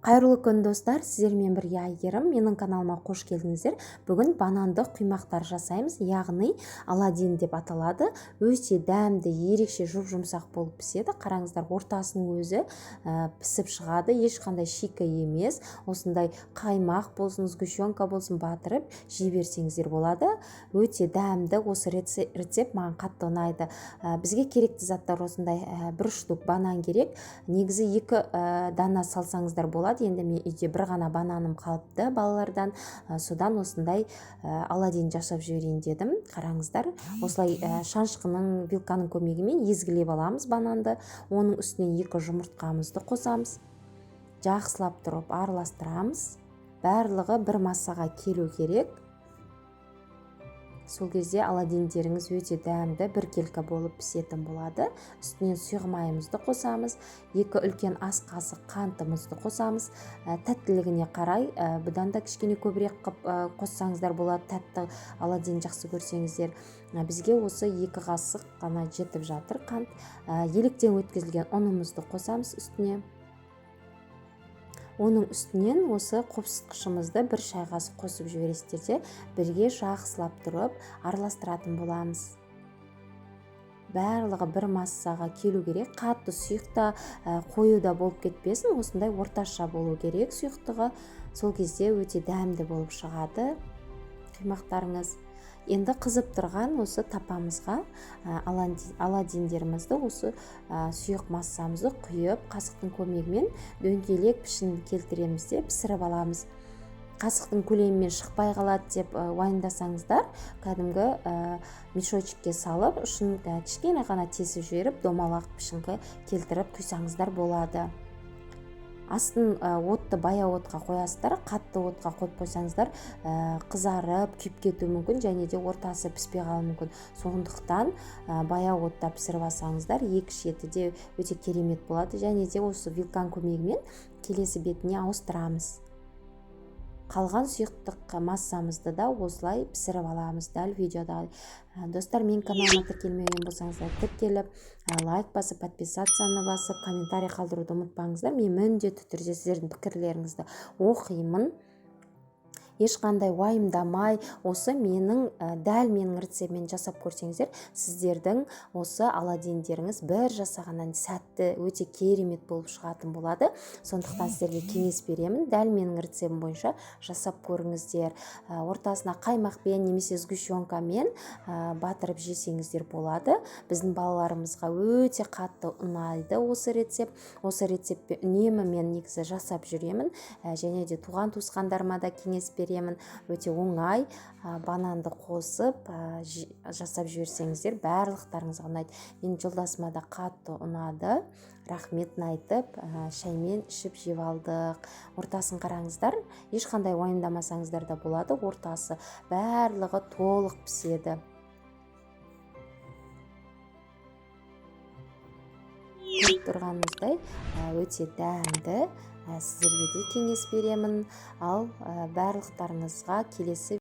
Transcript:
Қайырлы күн, достар! Сіздермен бірге Әйгерім. Менің каналыма қош келдіңіздер. Бүгін бананды құймақтар жасаймыз, яғни Аладдин деп аталады. Өте дәмді, ерекше жұп-жұмсақ болып піседі. Қараңыздар, ортасының өзі пісіп шығады, ешқандай шикі емес. Осындай қаймақ болсын, сгущенка болсын, батырып жей берсеңіздер болады. Өте дәмді. Осы рецепт маған қатты ұнайды. Бізге керекті заттар: осындай бір штук банан керек. Негізі екі дана салсаңыздар болады. Енді мен үйде бір ғана бананым қалыпты балалардан, содан осындай Аладдин жасап жіберейін дедім. Қараңыздар, осылай шанышқының, вилканың көмегімен езгілеп аламыз бананды. Оның үстіне екі жұмыртқамызды қосамыз, жақсылап тұрып араластырамыз. Барлығы бір массаға келу керек. Сол кезде Аладдиндеріңіз өте дәмді, біркелкі болып пісетін болады. Үстінен сұйық майымызды қосамыз, екі үлкен ас қасық қантымызды қосамыз. Тәттілігіне қарай бұдан да кішкене көбірек қып қоссаңыздар болады, тәтті Аладдин жақсы көрсеңіздер. Бізге осы 2 қасық қана жетіп жатыр қант. Електен өткізілген ұнымызды қосамыз үстіне. Оның үстінен осы қопсытқышымызды бір шай қасық қосып жібересіздер де, бірге жақсылап тұрып араластыратын боламыз. Барлығы бір массаға келу керек. Қатты сұйық та, қою да болып кетпесін, осындай орташа болу керек сұйықтығы. Сол кезде өте дәмді болып шығады құймақтарыңыз. Енді қызып тұрған осы тапамызға Аладдиндерімізді, осы сұйық массамызды құйып, қасықтың көмегімен дөңгелек пішін келтіреміз де, пісіріп аламыз. Қасықтың көлемімен шықпай қалады деп уайымдасаңыздар, кәдімгі мешочекке салып, ұшын кішкене ғана тесіп жіберіп, домалақ пішінге келтіріп құйсаңыздар болады. Астын отты баяу отқа қоясыздар. Қатты отқа қойып қойсаңыздар, қызарып күйіп кетуі мүмкін және де ортасы піспей қалуы мүмкін. Сондықтан баяу отта пісіріп алсаңыздар, екі шеті де өте керемет болады. Және де осы вилканың көмегімен келесі бетіне ауыстырамыз. Қалған сұйықтық массамызды да осылай пісіріп аламыз, дәл видеода. Достар, менің каналыма тіркелмеген болсаңыздар, тіркеліп, лайк басып, подписацияны басып, комментарий қалдыруды ұмытпаңыздар. Мен міндетті түрде сіздердің пікірлеріңізді оқимын. Ешқандай уайымдамай, осы менің дәл менің рецептіммен жасап көрсеңіздер, сіздердің осы Аладдиндеріңіз бір жасағаннан сәтті, өте керемет болып шығатын болады. Сондықтан сіздерге кеңес беремін, дәл менің рецептім бойынша жасап көріңіздер. Ортасына қаймақпен немесе сгущенкамен батырып жесеңіздер болады. Біздің балаларымызға өте қатты ұнайды осы рецепт. Осы рецептпен үнемі мен негізі жасап жүремін және де туған туысқандарыма да кеңес беремін. Өте оңай, бананды қосып жасап жіберсеңіздер, барлықтарыңызға ұнайды. Менің жолдасыма да қатты ұнады, рахметін айтып, шаймен ішіп жеп алдық. Ортасын қараңыздар, ешқандай уайымдамасаңыздар да болады, ортасы барлығы толық піседі. Көріп тұрғаныңыздай, өте дәмді. Сіздерге де кеңес беремін. Ал барлықтарыңызға келесі